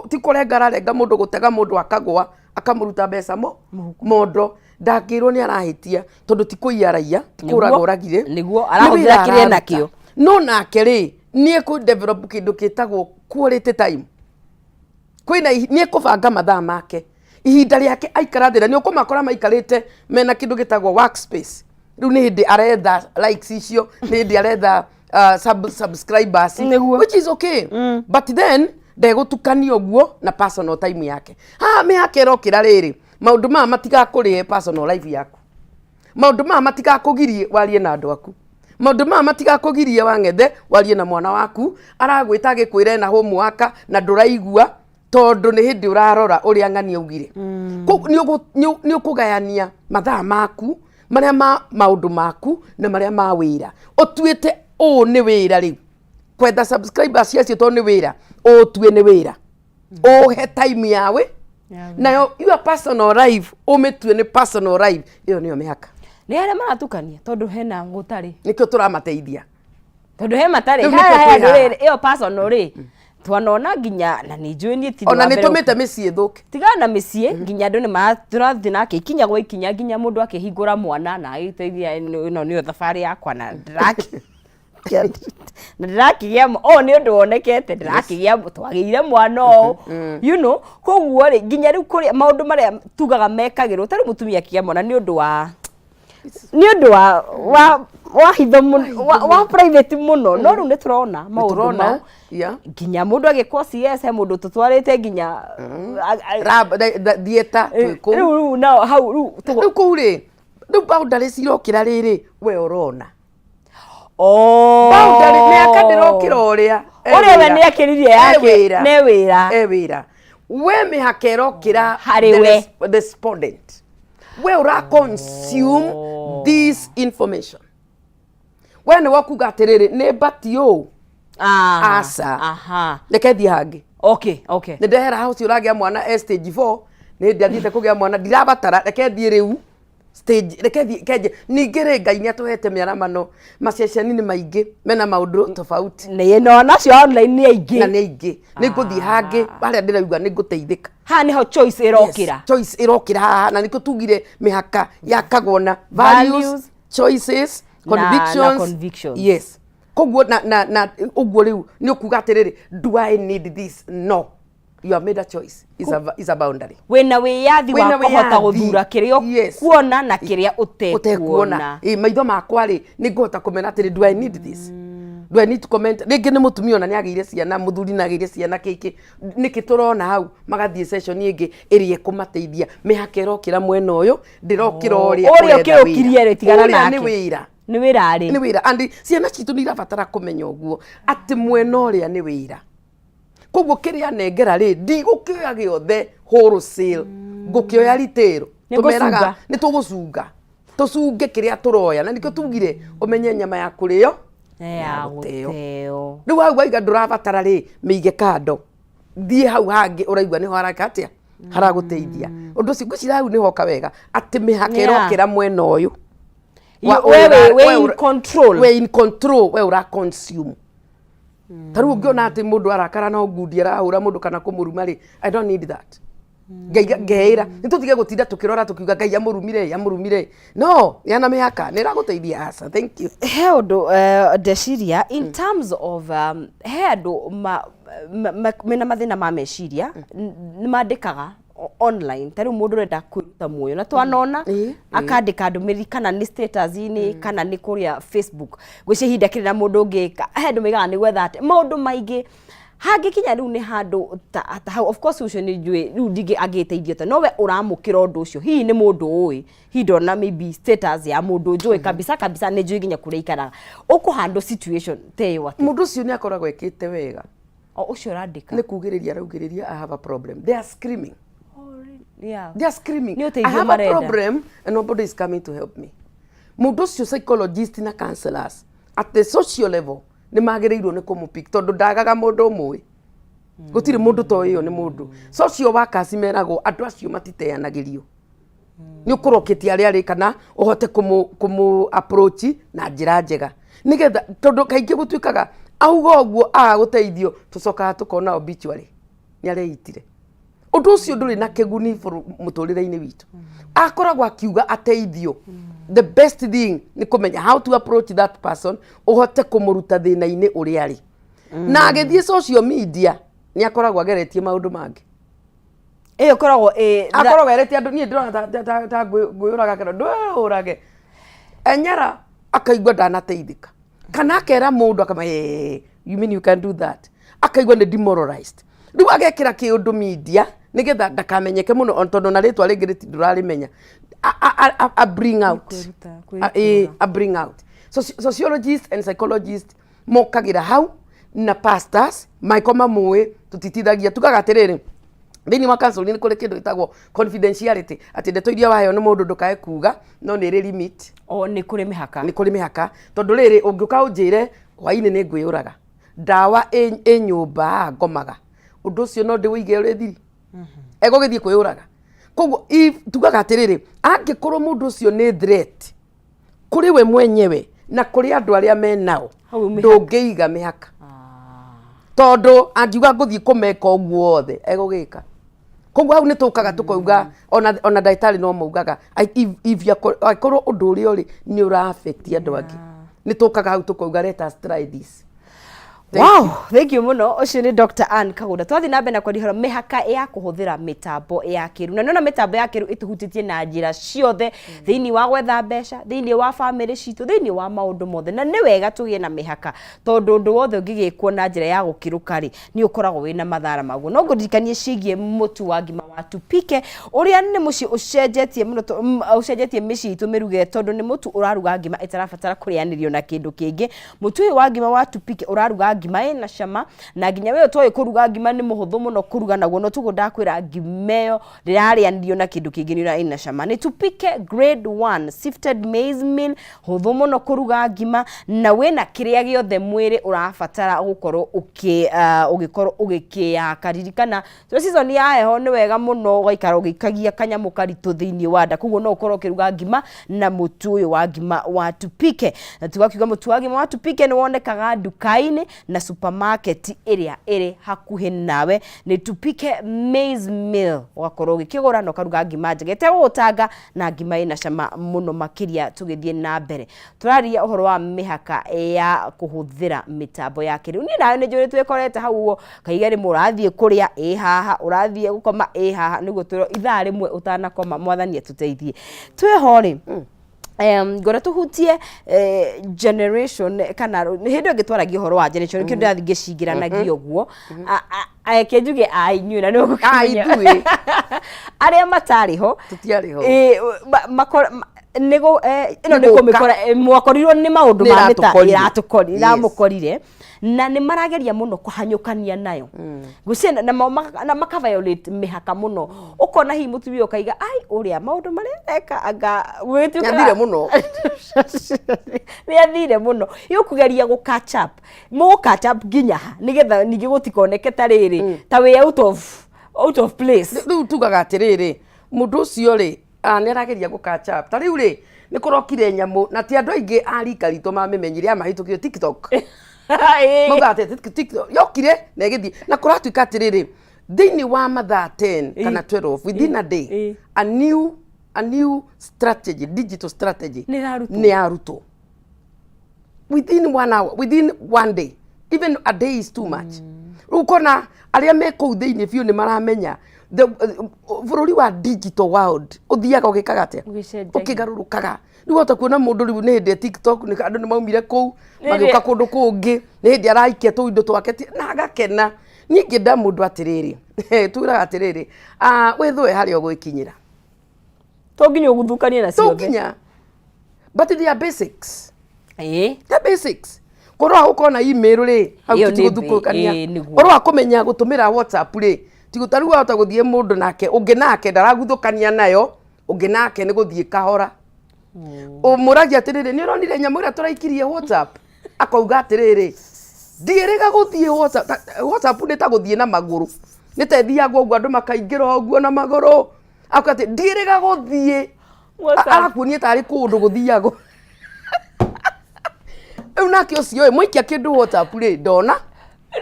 ti kũrenga ararenga mũndũ, gũtega mũndũ akagwa akamũruta mbeca mo mondo, ndangĩrwo nĩ arahĩtia tondũ ti kũiya araiya, ti kũraga ũragire. Nĩguo, Nĩ arahũthĩra wĩra kĩrĩa araruta. enakĩo. No nake rĩ, nĩ ekũ develop kĩndũ gĩtagwo quality time. Kwĩna nĩ ekũbanga mathaa make, ihinda rĩake aikara thĩ, na nĩ ũkũmakora maikarĩte mena kĩndũ gĩtagwo workspace. Rĩu nĩ hĩndĩ aretha likes icio, nĩ hĩndĩ aretha subscribers, which is okay, but then ndegũtukania ũguo na personal time yake. Haha mĩhaka ĩrokĩra rĩrĩ, maũndũ maya matigakũrĩe personal life yaku, maũndũ maya matigakũgirie warie na andũ aku, maũndũ maya matigakũgirie wang'ethe warie na mwana waku aragwĩta agĩkwĩra ena homework na ndũraigua tondũ nĩ hĩndĩ ũrarora ũrĩa ng'ani augire. Koguo nĩ ũkũgayania mathaa maku, marĩa ma maũndũ maku na marĩa ma wĩra. Ũtuĩte ũũ nĩ wĩra rĩu, kwetha subscribers acio tondũ nĩ wĩra, ũtue nĩ wĩra, ũhe time yawe nayo your personal life, ũmĩtue nĩ personal life. Ĩyo nĩyo mĩhaka. Nĩ arĩa maratukania, tondũ hena gũtarĩ. Nĩkĩo tũramateithia. Tondũ he matarĩ. Rĩu haya nĩkĩo haya twĩ haha. Andũ rĩ, ĩyo personal rĩ, Twanona nginya na nĩ njũĩ niĩ ti Ona nĩ tũmĩte mĩciĩ ĩthũke. Tigana na mĩciĩ, nginya andũ nĩ tũrathiĩ nake ikinya gwa ikinya, nginya mũndũ akĩhingũra mwana na agĩteithia, ĩno nĩyo thabarĩ yakwa na ndĩraki na ndĩrakĩgĩa ũũ nĩ ũndũ wonekete, ndĩrakĩgĩa, twagĩire mwana ũũ. Koguo rĩ, nginya rĩu kũrĩa maũndũ marĩa tugaga mekagĩrwo, ta rĩu mũtumia akĩgĩa mwana nĩ ũndũ wa hitho mũno, wa private mũno, no rĩu nĩ tũrona maũndũ Tũrona mau nginya mũndũ agĩkwo CS, he mũndũ tũtwarĩte nginya Theatre twĩ kũu. Rĩu nao hau rĩu Rĩu kũu rĩ, rĩu boundary cirokĩra rĩrĩ, we ũrona Oh. Boundary mĩaka ndĩrokĩra ũrĩa e Ũrĩa we wĩra. nĩ akĩririe E yake wĩra. nĩ wĩra. E wĩra, we mĩhaka ĩrokĩra Harĩ the we. Respondent, we ũra consume this information, we nĩwe ũkuga atĩrĩrĩ, nĩ mbati ũũ. Aca. Reke thiĩ hangĩ. Nĩ ndehera hau ũcio ũragĩa mwana e stage 4, nĩ hĩndĩ athiĩte kũgĩa mwana, ndirabatara, reke thiĩ rĩu stage, reke thiĩ kenje. Ningĩ rĩ, Ngai nĩ atũhete mĩaramano, maceceni nĩ maingĩ mena maũndũ tofauti. Nĩ no nacio online nĩ aingĩ. Na nĩ aingĩ, nĩ ngũthiĩ hangĩ harĩa ndĩrauga nĩ ngũteithĩka. Haha nĩho choice ĩrokĩra. Yes, choice ĩrokĩra haha, na nĩkĩo tugire mĩhaka yakagwo na values, Values, choices, na convictions. Convictions. Yes, koguo na ũguo rĩu nĩ ũkuga atĩrĩrĩ, do I need this? No, you have made a choice, is a boundary. Wĩna wĩyathi wa Wĩna kũhota wĩyathi. gũthura kĩrĩa ũkuona na kĩrĩa ũtekuona. Ũtekuona. Ĩ, maitho makwa rĩ, nĩ ngũhota kũmena atĩrĩ, do I need this? Do I need to comment? Rĩngĩ nĩ mũtumia ona nĩ agĩire ciana, mũthuri nĩ agĩire ciana, kĩkĩ nĩkĩ tũrona hau, magathiĩ session ĩngĩ ĩrĩa ĩkũmateithia. Mĩhaka ĩrokĩra mwena ũyũ, ndĩrokĩra ũrĩa Ũrĩa ũretha ũkĩũkirie wĩra. rĩ, tigana Ũrĩa nake. nĩ wĩra. Nĩ wĩra rĩ. Nĩ wĩra, and ciana citũ nĩ irabatara kũmenya ũguo atĩ mwena ũrĩa nĩ wĩra, koguo kĩrĩa nengera rĩ, ndigũkĩoya gĩothe wholesale, ngũkĩoya retail. Nĩ Tũmeraga ngũcunga. nĩ tũgũcunga, tũcunge kĩrĩa tũroya, na nĩkĩo tugire ũmenye nyama ya kũrĩo Nĩ ya gũteo. Gũteo. Rĩu hau waiga ndũrabatara rĩ, mĩige kando, thiĩ hau hangĩ ũraigua nĩho haraka atĩa haragũteithia. Ũndũ ũcio ngwĩciria hau nĩhoka wega atĩ mĩhaka ĩrokĩra mwena ũyũ. We wĩ We in control. We in control, we ũra consume. Ta rĩu ũngĩona atĩ mũndũ arakara no ngundi arahũra mũndũ kana kũmũruma rĩ, I don't need that. Ngai ngeĩra nĩ tũtige gũtinda tũkĩrora tũkiuga Ngai amũrumire, amũrumire, no yana mĩhaka nĩ ĩragũteithia. Aca, thank you. He ũndũ ndeciria in terms of he andũ mena mathĩna ma meciria nĩ mandĩkaga online, ta rĩu mũndũ ũrenda kwĩruta muoyo na twanona akandĩka ndũmĩrĩri, kana nĩ status-inĩ kana nĩ kũrĩa Facebook, gwĩcia ihinda kĩrĩ na mũndũ ũngĩ he andũ maigaga nĩ gwetha atĩ maũndũ maingĩ hangĩkinya rĩu nĩ handũ ta hau. Of course ũcio nĩ njũĩ rĩu ndingĩ angĩteithio ta nowe ũramũkĩra ũndũ ũcio, hihi nĩ mũndũ ũĩ, hihi ndona maybe status ya mũndũ njũĩ kabisa kabisa, nĩ njũĩ nginya kũrĩa ikaraga, ũkũhandle situation ta ĩyo atĩa? Mũndũ ũcio nĩ akoragwo ekĩte wega. O ũcio ũrandĩka. Nĩ kugĩrĩria araugĩrĩria, I have a problem. They are screaming. They are screaming. Nĩ ũteithio I have a marenda. problem and nobody is coming to help me. Mũndũ ũcio, psychologist na counselors at the social level nĩ magĩrĩirwo nĩ kũmũpick, tondũ ndagaga mũndũ ũmũĩ, gũtirĩ mũndũ toĩ ĩyo nĩ mũndũ. Social workers meragwo andũ acio matiteanagĩrio, nĩ ũkũrokĩtie arĩa arĩ kana ũhote kũmũ approach na njĩra njega, nĩgetha tondũ kaingĩ gũtuĩkaga auga ũguo aga gũteithio, tũcokaga tũkona obituary nĩ areitire. Ũndũ ũcio ndũrĩ na kĩguni mũtũrĩre-inĩ witũ. Akoragwo akiuga ateithio. The best thing nĩ kũmenya how to approach that person, ũhote kũmũruta thĩna-inĩ ũrĩa arĩ, na agĩthiĩ social media nĩ akoragwo ageretie maũndũ mangĩ. Ĩyo ĩkoragwo ĩ Akoragwo erĩte andũ, niĩ ndĩrona ta ngwĩyũraga, kana ndwĩyũrage enyera, akaigua ndanateithĩka, kana akera mũndũ akama, "Eh, you mean you can do that?" Akaigua nĩ demoralized, rĩu agekĩra kĩũndũ media nĩgetha ndakamenyeke mũno, tondũ na rĩtwa rĩngĩ ndũrarimenya. A bring out Kwĩruta, a bring out. Sociologists and psychologists mokagĩra hau na pastors maiko mamũĩ, tũtitithagia, tugaga atĩrĩrĩ, thĩinĩ wa counseling nĩ kũrĩ kĩndũ gĩtagwo confidentiality, atĩ ndeto iria waheo nĩ mũndũ ndũkae kuga, no nĩ ĩrĩ limit. O nĩ kũrĩ mĩhaka. Nĩ kũrĩ mĩhaka, tondũ rĩrĩ, ũngĩũka ũnjĩre hwainĩ nĩ ngwĩyũraga, ndawa ĩ nyũmba haha ngomaga, ũndũ ũcio no ndĩwĩige ũrĩ thiri, egũgĩthiĩ kwĩyũraga. Koguo if tugaga atĩrĩrĩ, angĩkorwo mũndũ ũcio nĩ threat kũrĩ we mwenyewe na kũrĩ andũ arĩa me nao, Hau mĩhaka. ndũngĩiga mĩhaka. Tondũ angiuga ngũthiĩ kũmeka ũguo othe, egũgĩka. Koguo hau nĩ tũkaga tũkauga ona ndagĩtarĩ no maugaga if you are angĩkorwo ũndũ ũrĩa ũrĩ nĩ ũra affect andũ angĩ, nĩ tũkaga hau tũkauga, "Let us try this." Thank Wow, thank you muno. Ũcio nĩ Dr. Ann Kagunda. Twathiĩ na mbere na kwaria ũhoro mĩhaka ya kũhũthĩra mĩtambo ya kĩrĩu. Na nĩona mĩtambo ya kĩrĩu ĩtũhutĩtie na njĩra ciothe, thĩinĩ wa gwetha mbeca, thĩinĩ wa bamĩrĩ citũ, thĩinĩ wa maũndũ mothe. Na nĩ wega tũgĩe na mĩhaka, tondũ ũndũ wothe ũngĩgĩkwo na njĩra ya gũkĩrũka rĩ, nĩ ũkoragwo wĩna mathara maguo. No ngũririkanie ciĩgiĩ mũtu wa ngima wa Tupike, ũrĩa nĩ mũciĩ ũcenjetie mũno, ũcenjetie mĩciĩ itũ mĩrugĩre, tondũ nĩ mũtu ũraruga ngima ĩtarabatara kũrĩanĩrio na kĩndũ kĩngĩ. Mũtu ũyũ wa ngima wa Tupike ũraruga ngima ĩna cama, na nginya we ũtoĩ kũruga ngima nĩ mũhũthũ mũno kũruga naguo. No tuguo ndakwĩra, ngima ĩyo ndĩrarĩanĩrio na kĩndũ kĩngĩ, nĩ ũrĩa ĩna cama. Nĩ Tupike Grade 1 sifted maize meal, hũthũ mũno kũruga ngima, na wĩna kĩrĩa gĩothe mwĩrĩ ũrabatara gũkorwo ũgĩkorwo ũgĩkĩyaka. Ririkana tũrĩ season ya heho, nĩ wega mũno ũgaikara ũgĩikagia kanyamũ karitũ thĩinĩ wa nda. Koguo no ũkorwo ũkĩruga ngima na mũtu ũyũ wa ngima wa Tupike. Na tugakiuga mũtu wa ngima wa Tupike nĩ wonekaga nduka-inĩ na supermarket ĩrĩa ĩrĩ hakuhĩ nawe. Nĩ Tupike maize meal, ũgakorwo ũgĩkĩgũra na ũkaruga ngima njega ĩtegũgũtanga, na ngima ĩna cama mũno makĩria. Tũgĩthiĩ na mbere, tũraria ũhoro wa mĩhaka ya kũhũthĩra mĩtambo ya kĩrĩu. Niĩ nawe nĩ njũĩ twĩkorete hau ũguo, kaiga rĩmwe ũrathiĩ kũrĩa ĩ haha, ũrathiĩ gũkoma ĩ haha, nĩguo twĩrwo ithaa rĩmwe ũtanakoma. Mwathani atũteithie. Twĩho rĩ, ngwenda tũhutie generation, kana hĩndĩ ĩyo ĩngĩ twaragia ũhoro wa generation, nĩkĩo ndĩrathiĩ ngĩcingĩranagia ũguo. Reke njuge a inyuĩ na nĩ A ithuĩ. Arĩa matarĩ ho. Tũtiarĩ ho. Nĩgũ ĩno nĩ Nĩ gũka. kũmĩkora, mwakorirwo nĩ maũndũ Nĩ ma mĩta ĩratũkorire. ĩratũkorire, Yes. ĩramũkorire, na nĩ marageria mũno kũhanyũkania nayo. Gwĩciria na maka violate mĩhaka mũno. Ũkona hihi mũtumia ũkaiga ai ũrĩa maũndũ marĩa areka anga gwĩtuĩkaga- Nĩathire mũno. Nĩ athire mũno. Ĩũkũgeria gũ catch up, mũgũ catch up nginya ha, nĩgetha ningĩ gũtikoneke ta rĩrĩ ta wĩ out of place? Rĩu tugaga atĩrĩrĩ, mũndũ ũcio rĩ, nĩ arageria gũ catch up. Ta rĩu rĩ, nĩ kũrokire nyamũ na ti andũ aingĩ a rika ritũ mamĩmenyire, amahĩtũkire TikTok. Maugaga atĩ TikTok yokire na ĩgĩthiĩ, na kũratuĩka atĩrĩrĩ, thĩinĩ wa mathaa 10 kana 12 within a day, a new strategy, digital strategy Nĩ ĩrarutwo. Nĩ yarutwo within one hour, within one day. Even a day is too much. Rĩu ũkona arĩa me kũu thĩinĩ biũ nĩ maramenya bũrũri wa digital world ũthiaga ũgĩkaga atĩa. Ũgĩcenjagia. Ũkĩgarũrũkaga. Rĩu wahota kuona mũndũ rĩu nĩ hĩndĩ e TikTok, nĩ andũ nĩ maumire kũu Nĩ magĩũka hĩndĩ- kũndũ kũngĩ, nĩ hĩndĩ araikia tũindo twake na agakena. Niĩ ingĩenda mũndũ atĩrĩrĩ, tugaga atĩrĩrĩ, wĩthũe harĩa ũgwĩkinyĩra. To nginya ũguthukanie na To ciothe. nginya, but they are basics. The basics, korwo wa gũkorwo na email rĩ, hau Ĩyo nĩ tũtigũthukũkania. Nĩguo. Ũhoro wa kũmenya gũtũmĩra WhatsApp rĩ, tigo ta rĩu wahota gũthiĩ mũndũ nake ũngĩ nake ndaraguthũkania nayo, ũngĩ nake nĩ gũthiĩ kahora. Ũmũragia atĩrĩrĩ, "Nĩ ũronire nyamũ ĩrĩa tũraikirie WhatsApp?" Akauga atĩrĩrĩ, "Ndiĩrĩga gũthiĩ WhatsApp." WhatsApp nĩ ta gũthiĩ na magũrũ, nĩ ta ĩthiagwo ũguo, andũ makaingĩra ũguo na magũrũ. Akauga atĩ ndiĩrĩga gũthiĩ. WhatsApp. Arakuonia tarĩ kũndũ gũthiagwo. Rĩu nake ũcio ĩ mũikia kĩndũ WhatsApp rĩ, ndona.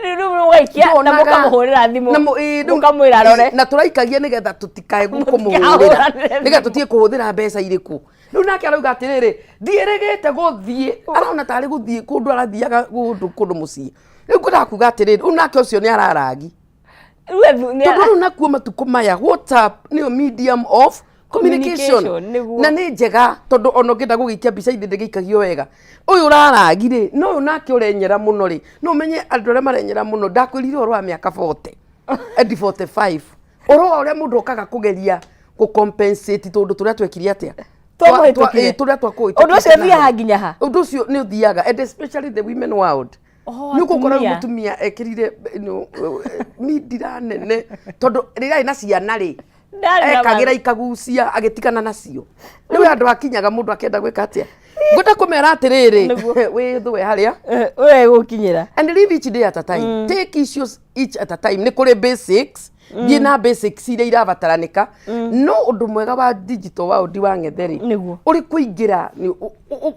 Rĩu ũgaikia na Ndonaga. mũkamũhũrĩra thimũ. Na rĩu- Mũkamwĩra arore. Na tũraikagia nĩgetha tũtikae kũmũhũrĩra. Mũtikahũranĩre. Nĩgetha tũtige kũhũthĩra mbeca irĩkũ. Rĩu nake arauga atĩrĩrĩ, ndiĩrĩgĩte gũthiĩ, arona tarĩ gũthiĩ kũndũ arathiaga kũndũ mũciĩ. Rĩu ngwendaga kuga atĩrĩrĩ, rĩu nake ũcio nĩ araragi. Rĩu Tondũ rĩu nakuo matukũ maya WhatsApp nĩyo medium of communication. Communication, nĩguo. Na nĩ njega tondũ ona ũngĩenda gũgĩikia mbica ithe ndĩgĩikagio wega. Ũyũ ũraragi rĩ, no ũyũ nake ũrenyera mũno rĩ, no ũmenye andũ arĩa marenyera mũno. Ndakwĩrire ũhoro wa mĩaka 40 and 45, ũhoro wa ũrĩa mũndũ okaga kũgeria gũ compensate tũndũ tũrĩa twekire atĩa. Twamũhĩtũkire. Tũrĩa twakũhĩtũkire. Ũndũ ũcio ũthiaga nginya ha? Ũndũ ũcio nĩ ũthiaga, and especially the women world. Oh, nĩ ũgũkora rĩu atumia. Mũtumia ekĩrire mindira nene tondũ rĩrĩa arĩ na ciana rĩ, Ndarĩ na ekagĩra ikagucia agĩtigana nacio. Rĩu andũ akinyaga mũndũ akĩenda gwĩka atĩa, ngwenda kũmera atĩrĩrĩ, Nĩguo. wĩthũe harĩa Ũrĩa gũkinyĩra. And live each day at a time. Take issues each at a time. Nĩ kũrĩ basics, thiĩ na basics iria irabataranĩka. No ũndũ mwega wa digital world wa ng'ethe rĩ, Nĩguo. ũrĩ kũingĩra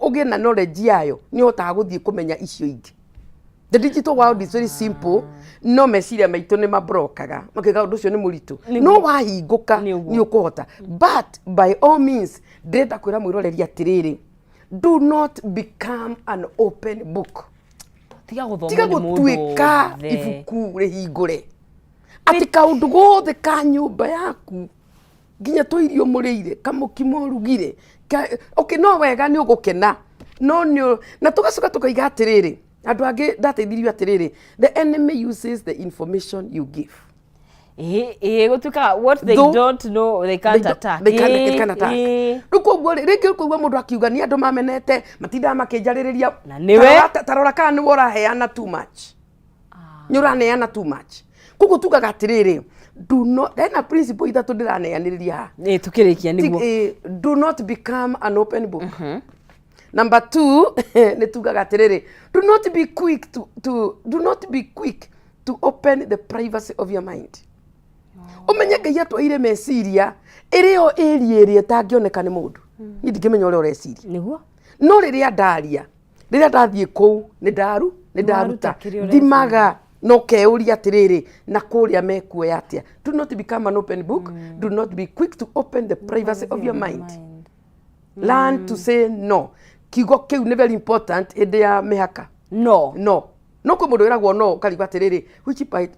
ũgĩe na knowledge yayo, nĩ ũhotaga gũthiĩ kũmenya icio ingĩ. The digital world is very simple, no meciria maitũ nĩ mabrokaga makĩga ũndũ ũcio nĩ mũritũ, no wahingũka Nĩ ũguo. nĩ ũkũhota. But by all means, ndĩrenda kwĩra mwĩroreri atĩrĩrĩ, do not become an open book. Tiga gũthomwo Tiga nĩ mũndũ gũtuĩka wothe. Ibuku rĩhingũre atĩ kaũndũ gothe ka nyũmba yaku, nginya tũirio mũrĩire, kamũkimo ũrugire. Okay, no wega nĩ ũgũkena, no nĩ na tũgacoka tũkaiga atĩrĩrĩ, andũ angĩ ndateithirio atĩrĩrĩ, the enemy uses the information you give. Ĩĩ, gũtuĩkaga what they don't know they can't attack. They can attack. Rĩu koguo rĩ, rĩngĩ ũkũigua mũndũ akiuga nĩ andũ mamenete matindaga makĩnjarĩrĩria. Na nĩwe. Ta rora kana nĩwe ũraheana too much, nĩ ũraneana too much. Koguo tugaga atĩrĩrĩ, do not, hena principle ithatũ ndĩraneanĩrĩria haha. Ĩĩ, tũkĩrĩkia nĩguo. Do not become an open book. Number two, nĩ tugaga atĩrĩrĩ, do not be quick to open the privacy of your mind. Ũmenye Ngai atwaire meciria ĩrĩ o ĩria ĩrĩa ĩtangĩoneka nĩ mũndũ. Niĩ ndingĩmenya ũrĩa ũreciria, no rĩrĩa ndaria, rĩrĩa ndathiĩ kũu, nĩ ndaru nĩ ndaruta. Kĩrĩa ũreciria. Thimaga no keũria atĩrĩrĩ, na kũrĩa mekuoya atĩa? Do not become an open book. Do not be quick to open the privacy of your mind. Learn to say no. Kiugo kĩu nĩ very important hĩndĩ ya mĩhaka. No. No kwĩ mũndũ wĩragwo no, ũkarigwo atĩrĩrĩ,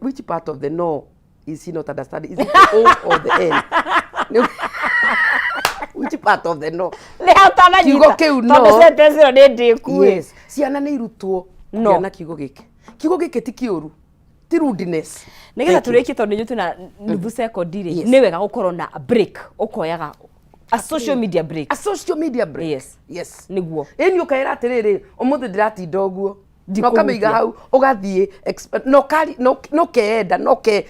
which part of the no is he not understanding? Is it the O or the N? Which part of the no? Nĩ ũtananyita. Kiugo kĩu no. Tondũ sentence ĩyo nĩ ndĩku. Yes, ciana nĩ irutwo No. kũgĩa na kiugo gĩkĩ. Kiugo gĩkĩ ti kĩũru, ti rudeness. Nĩgetha Thank you. tũrĩkie, tondũ nĩ twĩna nuthu sekondi rĩ, Yes. nĩ wega gũkorwo na break, ũkoyaga a social media break. A social media break. Yes. Yes. Nĩguo. Ĩni ũkaĩra atĩrĩrĩ, ũmũthĩ ndĩratinda ũguo, na Ndikũhutia. ũkamĩiga hau, ũgathiĩ no keenda no ke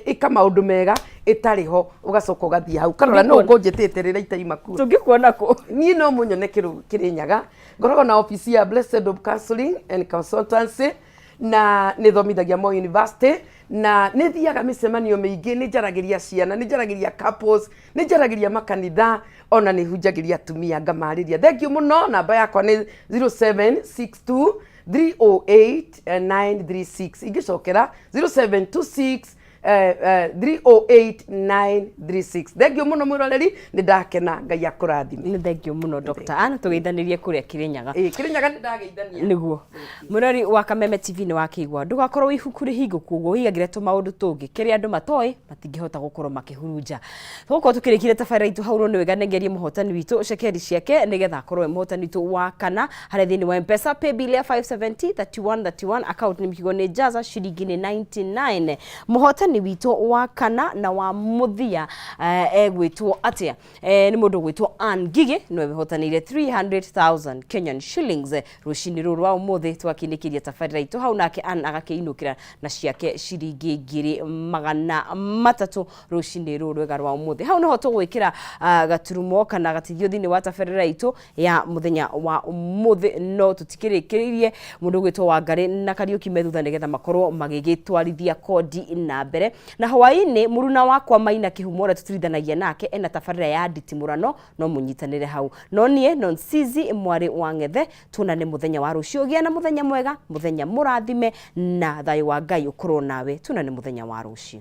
ĩka maũndũ mega ĩtarĩ ho, ũgacoka ũgathiĩ hau karora no ũkũnjĩtĩte rĩrĩa itaima kuo. Tũngĩkuona kũ? Niĩ no mũnyone Kĩrĩnyaga, ngoragwo na ofici ya Blessed Hope Counseling and Consultancy, na nĩ thomithagia Moi University, na nĩ thiaga mĩcemanio mĩingĩ, nĩ njaragĩria ciana, nĩ njaragĩria couples, nĩ njaragĩria makanitha, ona nĩ hunjagĩria atumia ngamarĩria. Thank you mũno. Namba yakwa nĩ 0762 308 936. Ingĩcokera, 0726 308 936. Thank you mũno mwĩroreri, nĩ ndakena. Ngai akũrathime. Nĩ thank you mũno, Dr. Ann. Tũgeithanĩrie kũrĩa Kĩrĩnyaga. Ĩĩ, Kĩrĩnyaga nĩ ndageithania. Nĩguo mũrori wa Kameme TV nĩ wakĩigua, ndũgakorwo wĩ ibuku rĩhingũku ũguo, wĩigagĩre tũmaũndũ tũngĩ kĩrĩa andũ matoĩ matingĩhota gũkorwo makĩhurunja. Tũgũkorwo tũkĩrĩkire tabarĩra itũ hau, no nĩ wega nengerie mũhotani witũ cekeri ciake nĩgetha akorwo we mũhotani witũ wa kana harĩa thĩinĩ wa Mpesa paybill ya 570 31 31, account nĩ mkigo nĩ Jaza, ciringi nĩ 99. Mũhotani witũ wa kana na wa mũthia egwĩtwo atĩa? Nĩ mũndũ ũgwĩtwo Ann Ngigĩ, nĩwe wĩhotanĩire 300,000 Kenyan shillings rũcinĩ rũrũ rwa ũmũthĩ. Twakinĩkĩria tabarĩra itũ hau, nake Ann agakĩinũkĩra na ciake ciringi 300,000 rũcinĩ rũrũ rwega rwa ũmũthĩ. Hau nĩho tũgwĩkĩra gaturumo kana gatithio thĩinĩ wa tabarĩra itũ ya mũthenya wa ũmũthĩ, no tũtikĩrĩkĩrĩirie mũndũ ũgwĩtwo Wangarĩ na Kariũki me thutha nĩgetha makorwo magĩgĩtwarithia kondi na mbere. Na hwaĩ-inĩ mũruna wakwa Maina Kĩhumo ũrĩa tũtirithanagia nake ena tabarĩra ya nditimũrano, no mũnyitanĩre hau. No niĩ Nonsizi mwarĩ wa Ng'ethe, tuonane mũthenya wa rũciũ. Gĩa na mũthenya mwega, mũthenya mũrathime, na thayũ wa Ngai ũkorwo nawe. Tuonane mũthenya wa rũciũ.